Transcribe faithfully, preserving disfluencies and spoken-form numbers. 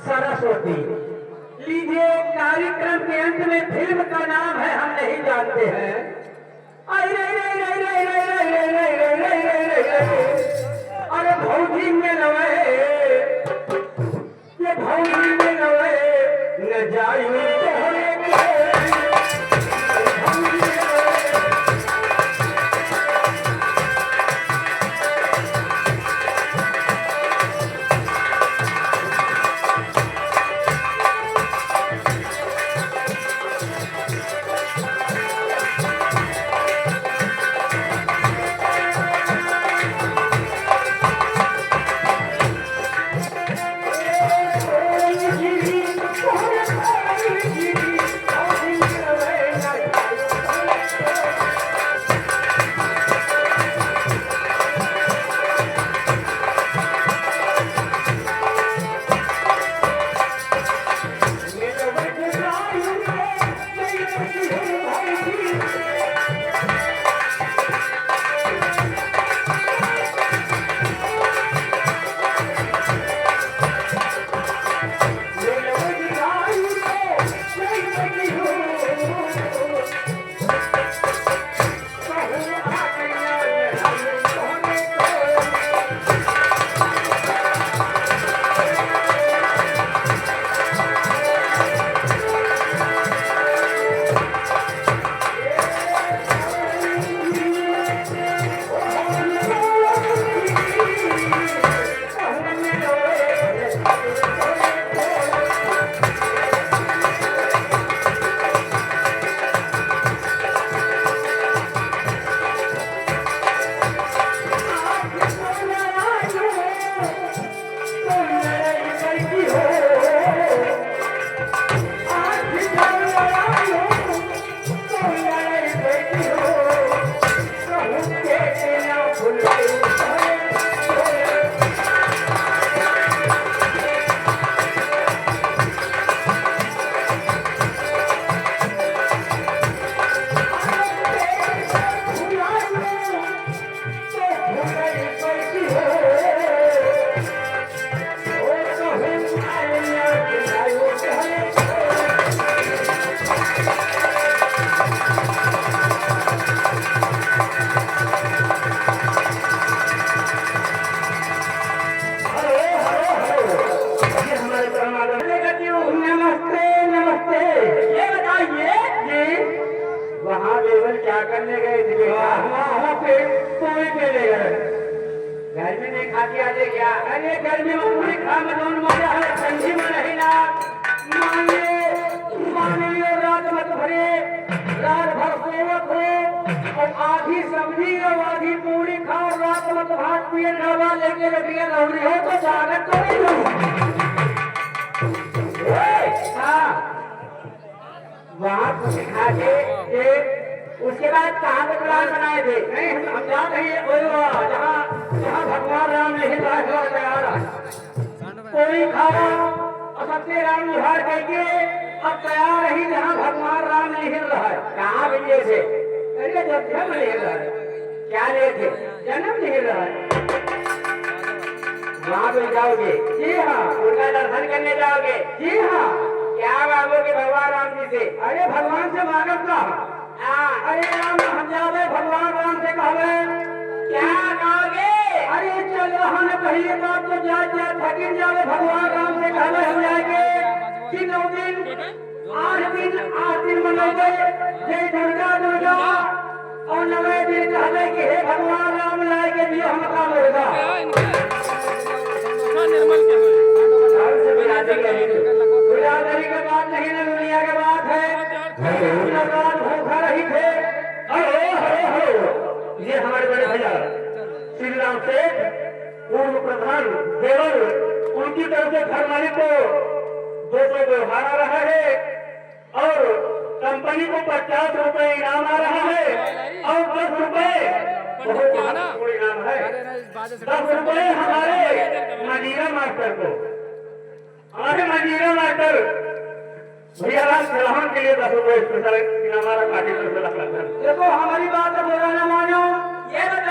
सरस्वती। लीजिए, कार्यक्रम के अंत में फिल्म का नाम है हम नहीं जानते हैं। आई रे रे रे रे रे रे रे रे रे रे रे रे रे रे। अरे भौजी में लवे, ये भौजी में लवे, न जाई तोहरे के। हेलो, हेलो, हेलो। ये हमारे परमात्मा। नमस्ते, नमस्ते। ये बताइए। जी। वहाँ देवर क्या करने गए थे बेटा? वहाँ, वहाँ पे पूरी खेले गए। गर्मी में खा के आते क्या? अरे गर्मी में पूरी खा में जौन मजा है, ठंडी में नहीं ना। मान लो, मान लो रात मत भरे, रात भर सोवत हो, और आधी सब्जी और आधी पूरी खाओ, रात मत भात पिए, डब्बा लेके रखिए, लौड़ी हो तो स्वागत तो नहीं हो। हाँ। वहाँ कुछ खा के, के, उसके बाद कहाँ पे प्लान बनाए थे? नहीं, हम, हम जाते हैं, वो, जहाँ, जहाँ भगवान राम नहीं था, वहाँ तैयार है। पूरी खावा, और सबके राम उधार करके, अब तैयार ही जहाँ भगवान राम नहीं रहा है। कहाँ मिले थे? अरे, अयोध्या में नहीं रहा है। क्या लिए थे? जन्म नहीं रहा है। वहाँ पे जाओगे? जी हाँ। उनका दर्शन करने जाओगे? जी हाँ। क्या मांगोगे भगवान राम जी से? अरे भगवान से मांगब का? हाँ। अरे राम हम जावे भगवान राम से कहवे। क्या कहोगे? अरे चल रहा न पहले बात तो जा, जा फकीर जावे भगवान राम से कहवे हम जाएंगे कि नौ दिन आठ दिन, आठ दिन मनइबे, जय दुर्गा, दुर्गा, और नवे दिन कहबे कि हे भगवान राम, लाए के दियो हमका मुर्गा। और से बिरादरी के, बिरादरी के बात नहीं ना, दुनिया के बात है। भगवान भूखा रही थे। हेलो, हेलो, हेलो। ये हमारे बड़े भैया श्री राम सेठ, पूर्व प्रधान देवर, उनकी तरफ से घर मालिक को दो सौ व्यवहार आ रहा है। और कंपनी को पचास रुपए इनाम आ रहा है और दस रुपए बहुत महत्वपूर्ण इनाम है। दस रुपए हमारे मंजीरा मास्टर को, हमारे मंजीरा मास्टर भैया राज चढ़ावन के लिए दस रुपए स्पेशल इनाम आ रहा है, पार्टी तरफ से लख लख धन्यवाद। देखो, हमारी बात को बुरा ना मानो, ये बताओ।